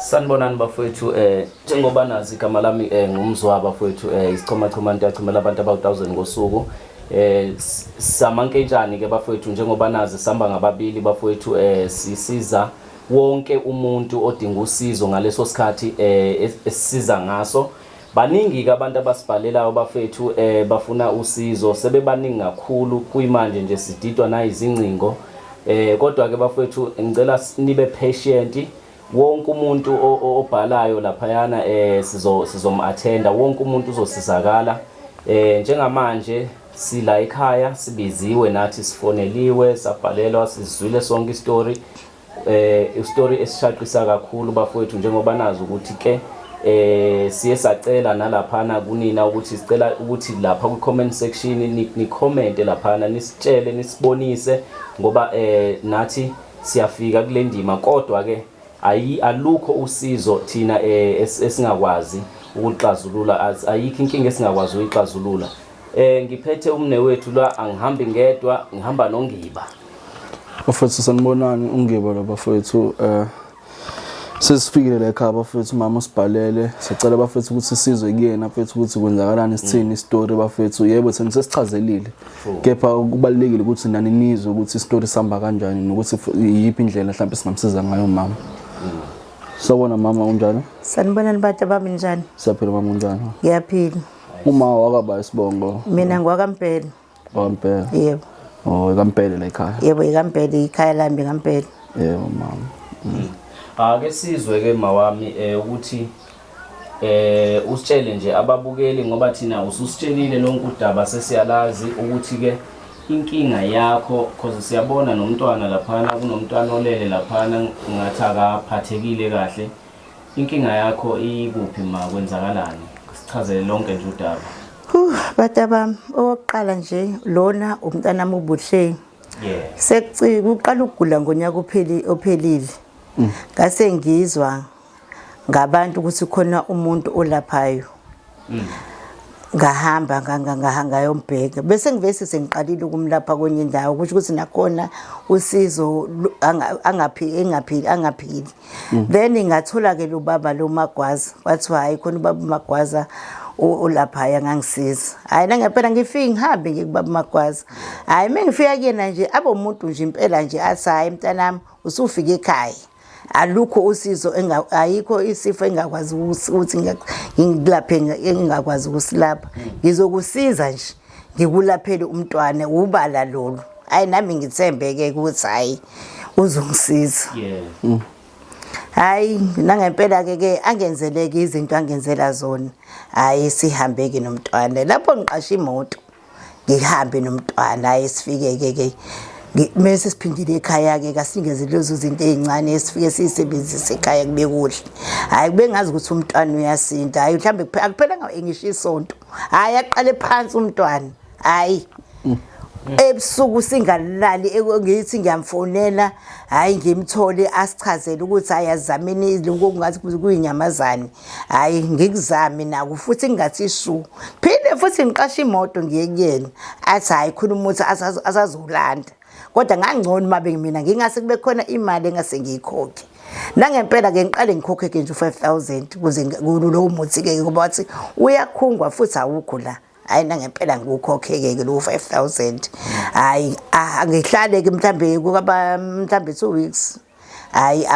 Sanibonani bafowethu, njengoba nazi, igama lami ngumzwa bafowethu, isichomachoma into yachomela abantu abawu 1000 ngosuku. Samankentshane ke bafowethu, njengoba nazi samba ngababili bafowethu, sisiza wonke umuntu odinga usizo ngaleso sikhathi esisiza ngaso. Baningi ke abantu abasibhalelayo bafethu, bafuna usizo, sebebaningi kakhulu kuyimanje nje, sididwa nayizingcingo. Kodwa ke bafethu, ngicela nibe patient. Wonke umuntu obhalayo laphayana sizom-attenda, wonke umuntu uzosizakala. Njengamanje sila ekhaya, sibiziwe nathi, sifoneliwe, sabhalelwa, sizwile sonke istory, istory esishaqisa kakhulu bafowethu. Njengoba nazi ukuthi ke siye sacela nalaphana kunina ukuthi sicela ukuthi lapha kwi comment section ni comment laphana, nisitshele, nisibonise, ngoba nathi siyafika kule ndima, kodwa ke ayi alukho usizo thina esingakwazi ukuxazulula, ayikho inkinga esingakwazi ukuyixazulula. Ngiphethe umne wethu la, angihambi ngedwa, ngihamba noNgiba. Bafowethu, sanibonani, uNgiba lo bafowethu. Sesifikile la ekhaya bafowethu, mama usibhalele, sicela bafowethu ukuthi sizwe kuyena bafowethu ukuthi kwenzakalani, sithini isitori bafowethu. Yebo, thina sesichazelile, kepha kubalulekile ukuthi nani nizwe ukuthi isitori sihamba kanjani nokuthi iyiphi indlela mhlawumbe singamsiza ngayo mama. Sawubona mama, unjani? Sanibonani bantu bami, njani? Siyaphila mama, unjani? Ngiyaphila. Uma wakaba isibongo? Mina ngwakaMpele. WakaMpele? Yebo. Oh, kaMpele la ekhaya? Yebo, ikaMpele, ikhaya lami kaMpele. Yebo mama. Ake sizwe ke mawami ukuthi usitshele nje ababukeli, ngoba thina ususitshelile lonke udaba, sesiyalazi ukuthi ke inkinga yakho, cause siyabona nomntwana laphana, kunomntwana olele laphana, ngathi akaphathekile kahle. Inkinga yakho ikuphi ma, kwenzakalani? Sichazele lonke nje udaba. Huh, bantu bami, okokuqala nje lona umntanami uBuhle. Sekuci kuqala ukugula ngonyaka upheli ophelile. Ngase ngizwa ngabantu ukuthi khona umuntu olaphayo. Ngahamba ngayombheka, bese ngivese sengiqalile ukumlapha kwenye indawo, kusho ukuthi nakhona usizo angaphili, engaphili, angaphili. Then ngathola ke lo baba lo Magwaza, kwathiwa hayi, khona ubaba uMagwaza olaphaya, ngangisiza. Hayi, nangempela ngifike, ngihambe ngiye kubaba uMagwaza. Hayi, mengifika kuyena nje, abomuntu nje impela nje, athi, "Hayi mntanami, usufike ekhaya, alukho usizo, ayikho isifo engakwazi ukuthi ngikulaphe, engingakwazi ukusilapha. Ngizokusiza nje, ngikulaphele umntwana, ubala lolu." Hayi, nami ngithembe-ke ukuthi hayi, uzongisiza. Hayi, nangempela-ke ke angenzeleke izinto angenzela zona. Hayi, sihambe-ke nomntwana lapho, ngiqashe imoto, ngihambe nomntwana. Hayi, sifike-ke ke mese siphindile ekhaya-ke, kasingeze lezo zinto ey'ncane esifike siyisebenzise ekhaya, kube kuhle. Hhayi, kube ngazi ukuthi umntwana uyasinda. Hhayi, mhlawumbe akuphelanga ngisho isonto, hhayi, aqale phansi umntwana. Hhayi, ebusuku singalali, ngithi ngiyamfonela, hhayi, ngimthole, asichazele ukuthi hhayi, azameni lokhu okungathi kuyinyamazane. Hhayi, ngikuzame nako futhi, ngingathi shu, phinde futhi ngiqashe imoto, ngiye kuyena, athi hhayi, khona umuthi asazowulanda, kodwa ngangcono uma mina ngingase kube khona imali engase ngiyikhokhe. Nangempela-ke ngiqale ngikhokhe-ke nje u-5,000 ukuze lowo muthi-ke, ngoba wathi uyakhungwa futhi awukho la. Hayi, nangempela ngiwukhokhe-ke lowo 5,000. Hhayi, ngihlale-ke mhlambe kukaba mhlambe 2 weeks. Hhayi,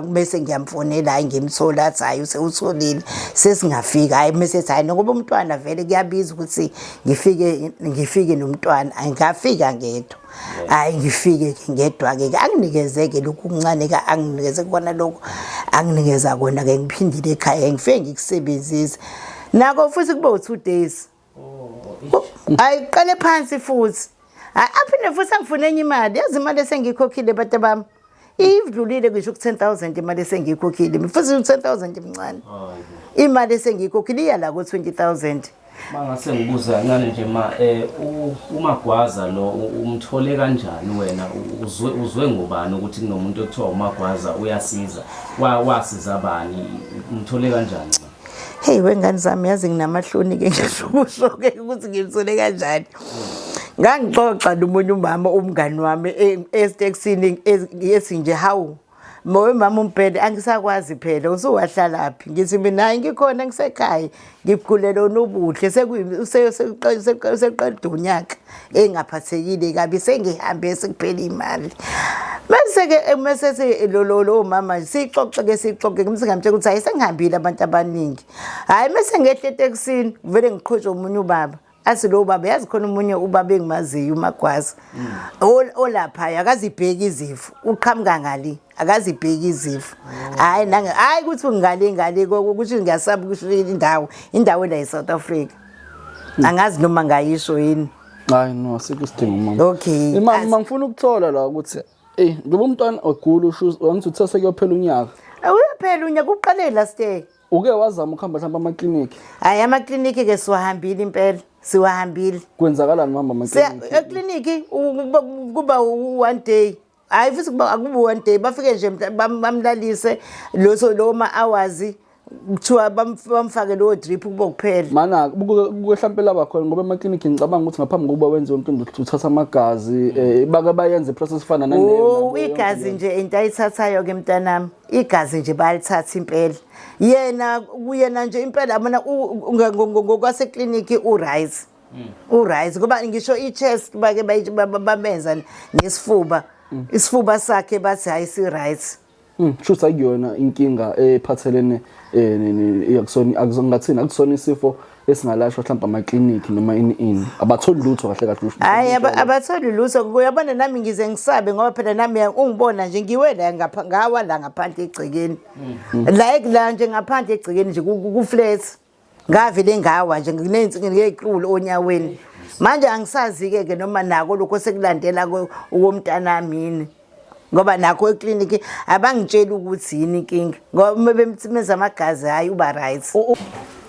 bese ngiyamfonela, hhayi, ngimthola, athi hhayi, usewutholile, sesingafika. Hhayi, mese ethi hhayi, ngoba umntwana vele kuyabiza ukuthi ngifike nomntwana, ngafika ngedwa. Hhayi, ngifike-ke ngedwa-ke, anginikeze-ke lokhu okuncane-ke, anginikeze kona lokhu anginikeza kona-ke. Ngiphindile ekhaya, ngifike ngikusebenzise nako futhi, kube u-2 days, hayi, qale phansi futhi. Hayi, aphinde futhi angifune enye imali. Yazi imali esengiyikhokhile bantu bami idlulile ngisho ku-10,000, imali esengiyikhokhile futhi u-10,000 mncane, imali esengiyikhokhile iya la ku-20,000. Mangase ngibuza kancane nje ma, uMagwaza lo umthole kanjani wena? Uzwe ngobani ukuthi kunomuntu ekuthiwa uMagwaza uyasiza? Wasiza bani? Umthole kanjani ma? Hey wengane zami, yazi nginamahloni-ke ngisho ukusho-ke ukuthi ngimthole kanjani. Ngangixoxa nomunye umama, umngani wami, esitekisini, ethi nje, "Hawu." Mowe mama umbhele angisakwazi phela usuwahlalaphi ngithi mina hayi ngikhona ngisekhaya ngigulela onobuhle sekuqeda unyaka engaphathekile kabi sengihambe sekuphela imali mase-ke mase lo mama sixoxe-ke sixoxe ngimse ngamtshela ukuthi hhayi sengihambile abantu abaningi hhayi mese ngehle etekisini vele ngiqhutshwe omunye ubaba athi lo baba yazi khona omunye ubaba engimaziyo umagwaza olaphaya akazibheki izifo uqhamuka ngale akazibheki izifo hhayi nange hhayi ukuthi ngale ngale ukuthi ngiyasaba ukusho indawo indawo la e-South Africa angazi noma ngayisho yini. Hayi no, asikho isidingo mama. Okay. Mama ngifuna ukuthola la ukuthi eh njengoba umntwana ogula usho wangithi uthe sekuyophela unyaka. Uyophela unyaka uqale last year. Uke wazama ukuhamba mhlawumbe amakliniki? Hayi amakliniki ke siwahambile impela, siwahambile. Kwenzakalani mama amakliniki? Ekliniki kuba one day. Hayi futhi kuba akubi one day bafike nje bamlalise loso lo ma hours kuthiwa bamfake lowo drip kubo kuphela. Mana kuke mhlawumbe laba khona ngoba emakliniki ngicabanga ukuthi ngaphambi kokuba wenze yonke into uthatha amagazi eh, bake bayenze process efana naleyo. Oh igazi nje into ayithathayo ke mntanami. Igazi nje bayalithatha impela. Yena kuyena nje impela yabona ngokwasekliniki u-right. U-right ngoba ngisho i-chest bake bamenza nesifuba. Isifuba sakhe bathi hayi si-right. Shuthi akuyona inkinga ephathelene eh akusona akusona akusona isifo esingalashwa mhlawumbe amakliniki noma ini ini abatholi lutho kahle kahle usho. Hayi abatholi lutho uyabona nami ngize ngisabe ngoba phela nami ungibona nje ngiwe la ngapha ngawa la ngaphandle egcekeni. La la nje ngaphandle egcekeni nje ku flat. Ngavele ngawa nje nginey'qulu onyaweni. Manje angisazi-ke ke noma nako lokho sekulandela okomntanami yini. Ngoba nakho ekliniki abangitsheli ukuthi yini inkinga. Ngoba uma bemthimeza amagazi hhayi uba right.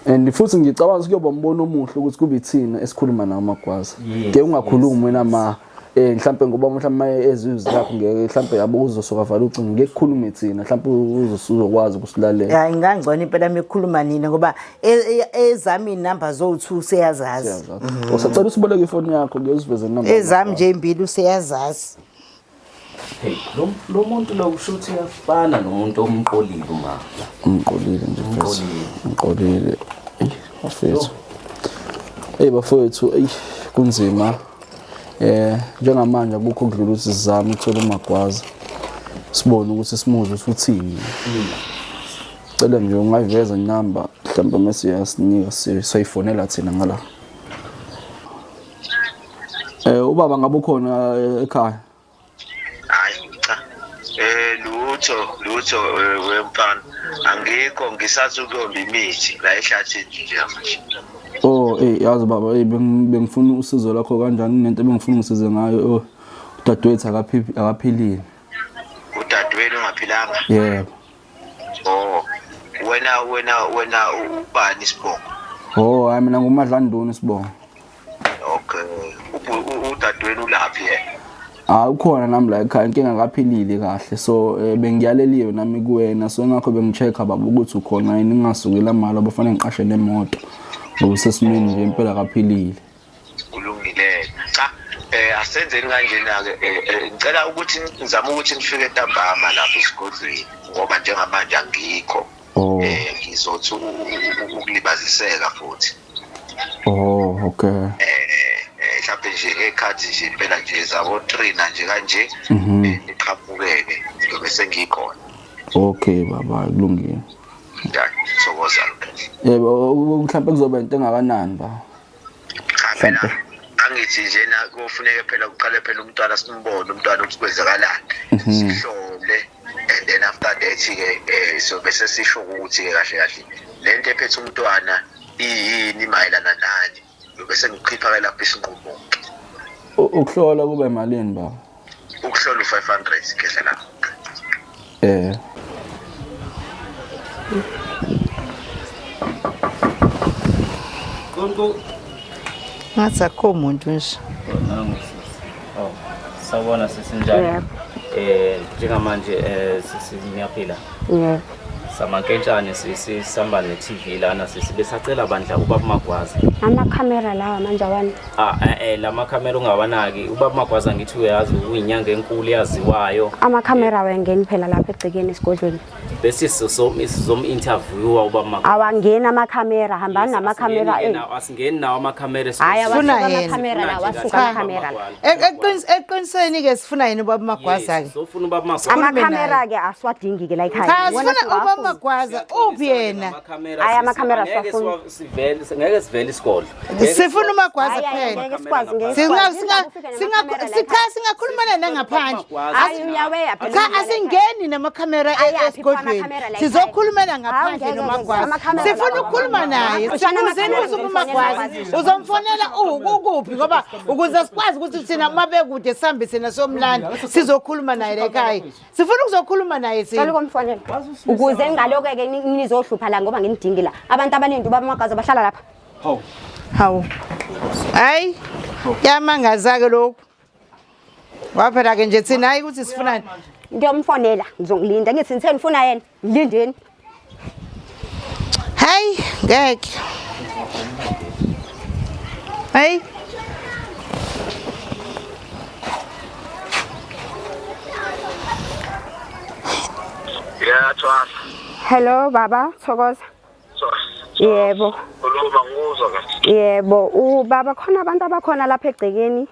And futhi ngicabanga ukuthi kuyoba umbono omuhle ukuthi kube ithina esikhuluma nawo Magwaza. Ke ungakhulumi wena ma eh mhlambe ngoba mhlambe ezizwi lakho ngeke mhlambe yabo uzosuka vala ucingo ngeke kukhulume thina mhlambe uzokwazi ukusilalela. Hayi ngangcono impela mekhuluma nina ngoba ezami inamba zowu2 useyazazi. Usacela usiboleke ifoni yakho ngeke usiveze inamba. Ezami nje imbili useyazazi. Hey, lo lo muntu lo kusho ukuthi uyafana nomuntu omqolile uma. Umqolile nje mfethu. Umqolile. Eyi bafethu. Hey bafethu, eyi kunzima. Eh njengamanje akukho okudlula ukuthi sizame ukuthola umagwaza. Sibone ukuthi simuzwe ukuthi uthini. Cela nje ungayiveza inamba mhlawumbe mase uyasinika siyayifonela thina ngala. Eh ubaba ngabe ukhona ekhaya? Hayi cha. Eh lutho lutho wemfana. Angikho ngisathi ukuyomba imithi la ehlathini nje manje. Oh eh yazi baba eh bengifuna usizo lakho kanjani nento ebengifuna ungisize ngayo oh udadewethu akaphilile. Udadewenu ungaphilanga? Yebo. Oh wena wena wena ubani isibongo? Oh hayi mina nguMadlanduni isibongo. Okay. Udadewenu ulaphi yena? Ah ukhona nami la ekhaya inkinga akaphilile kahle so eh, bengiyaleliwe nami kuwena so ngakho bengicheck-a baba ukuthi ukhona yini ngingasukela mali abafanele ngiqashe nemoto ngoba usesimeni nje impela akaphilile. Kulungile. Cha eh asenzeni kanjena ke eh, eh, ngicela ukuthi ngizame ukuthi nifike ntambama lapho esigodlweni ngoba njengamanje angikho. Oh. Eh ngizothi ukulibaziseka futhi. Oh, okay. Eh, eh mhlawumbe nje ngekhathi nje impela nje zabo 3 na nje kanje mhm. eh, niqhamukeke ngiyobe sengikhona. Okay baba, kulungile. Ya, thokoza. Yebo, mhlawumbe kuzoba into engakanani ba? Cha phela angithi nje na kufuneke phela kuqale phela umntwana simbone umntwana ukuthi kwenzakalani. Mhm. Sihlole and then after that ke eh so bese sisho ukuthi ke kahle kahle lento ephethe umntwana iyini mayelana nani bese ngikhipha ke lapho isinqumo. Ukuhlola kube malini baba? Ukuhlola u500 khehla la. Eh. Kunku. Ngathi akukho muntu nje. Nangu sisi. Oh, sawubona sisi njani? Yebo. Eh njengamanje eh sisi niyaphila. Yebo. Samankentshane sisi, sihamba ne-TV lana sisi, besacela bandla ubaba Magwaza. Amakhamera lawa manje awani. Ah, lamakhamera ungawanaki. Ubaba Magwaza ngithi uyazi uyinyanga enkulu yaziwayo. Amakhamera awangeni phela lapha egcekeni esigodlweni. Bese sizom-interviewa ubaba Magwaza. Awangeni amakhamera, hambani namakhamera Asingeni enu. Asingeni nawo amakhamera Hayi, esigodlweni. Sifuna awasuka yena. amakhamera lawa, asuka Sifuna nje amakhamera la. Eqinisweni-ke sifuna yena ubaba Magwaza Yes, ke. sofuna ubaba Magwaza. Amakhamera ke asiwadingi ke la ekhaya. Cha, Wona sifuna ubaba siwafuna. Magwaza uphi yena? Amakhamera Hhayi, sisi, amakhamera angeke siwafuna. ngeke sivele isigodlo. Sifuna uMagwaza Hayi, hayi, kuphela. ngeke sikwazi, ngeke Singa sikwazi. singa Ufike singa namakhamera la cha ekhaya. singakhulumana nangaphandle. Hayi, uyaweya phela Cha, la ekhaya. asingeni namakhamera Ayaphi pho esigodlweni. amakhamera la ekhaya? Sizokhulumela ngaphandle Hawu, ngeke, noMagwaza. amakhamera Sifuna lawa. ukukhuluma naye. Axoshana Sibuze amakhamera, imibuzo ngizomfonela kuMagwaza. Uzomfonela ukuphi ngoba ukuze sikwazi ukuthi thina uma bekude sihambe thina somlanda sizokhuluma naye la ekhaya. Sifuna ukuzokhuluma naye Cela thina. ukumfonela. Ukuze ngaloke-ke nizohlupha la ngoba nginidingi la. Abantu abaningi ubaba Magwaza bahlala lapha. Hawu. Hayi. Yamangaza ke lokhu. Waphela ke nje thina hayi ukuthi sifunani. Ngiyomfonela, ngizongilinda. Ngithi ngithe ngifuna yena, ngilindeni. Hayi, ngeke. Hayi. Ya, thwasa. Hello baba, thokoza. Thwasa. Yebo. Khuluma ngikuzwa kahle. Yebo, ubaba khona abantu abakhona lapha egcekeni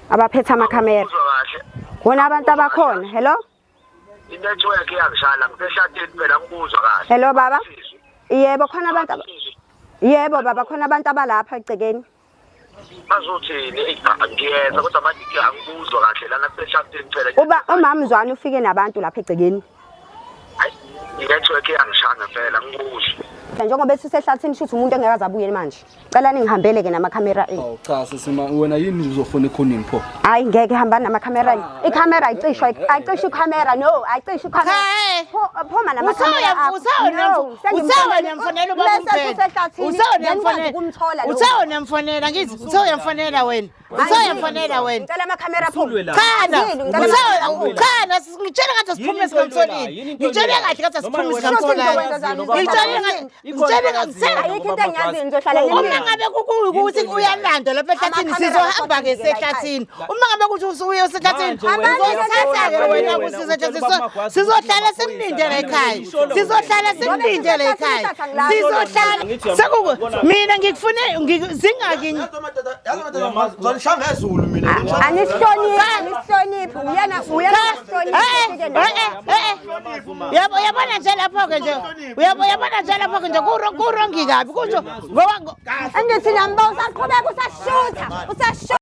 abaphethe amakhamera. Ngikuzwa kahle. Khona abantu abakhona. Hello? I-network iyangishaya ngisehlathini phela ngikuzwa kahle. Hello baba. Yebo, khona abantu Yebo baba, khona abantu abalapha egcekeni. Bazothini? Eyi, ngiyeza kodwa manje angikuzwa kahle lana kusehlathini phela. Uba umama Zwane ufike nabantu lapha egcekeni. Hayi, i-network iyangishaya ngempela ngikuzwa. Njengoba esisehlathini shuthi umuntu engeke aze abuye manje. Cela ningihambele ke namakhamera enu. Awu cha sisi, wena yini uzofona ekhoneni pho? Hayi ngeke, hambani namakhamera enu. Ikhamera ayicishwa, ayicishwa ikhamera, no, ayicishwa ikhamera. Cha, Phuma namakhamera akho. No, Usawuyamfonela ubaba Bese kusehlathini, Usawuyamfonela. ukumthola lo. Usawuyamfonela ngithi usawuyamfonela wena. Usawuyamfonela wena. Ngicela amakhamera aphume. Cha na. Angizili, ngicela amakhamera aphume. Cha na, ngitshela ngathi asiphume sikamtholile. Ngitshele kahle ngathi asiphume sikamtholile. Ngitshele ngathi ngitshele ngathi Ayikho into engiyaziyo, ngizohlala Uma nini. ngabe kuwukuthi uyalandwa lapha ehlathini Amakhamera sizohamba ke sehlathini. Uma ngabe kuthi usuye usehlathini Manje wena uzothatha ke wena wena ukuthi utshela sisehlathini. ubaba Magwaza Sizohlala ukuthi simlinde la ekhaya. Isholo Sizohlala simlinde la ekhaya. Sizohlala Ngithi uyabona- seku mina ngikufune zingaki Ngizonishaya ngezulu mina. Anisihloniphi, anisihloniphi. Uyena uyena osihloniphi. Yabo yabona nje lapho ke nje. Uyabo yabona nje lapho ke nje kurongi kabi kusho ngoba Angithi nami usaqhubeka usashutha, usashutha.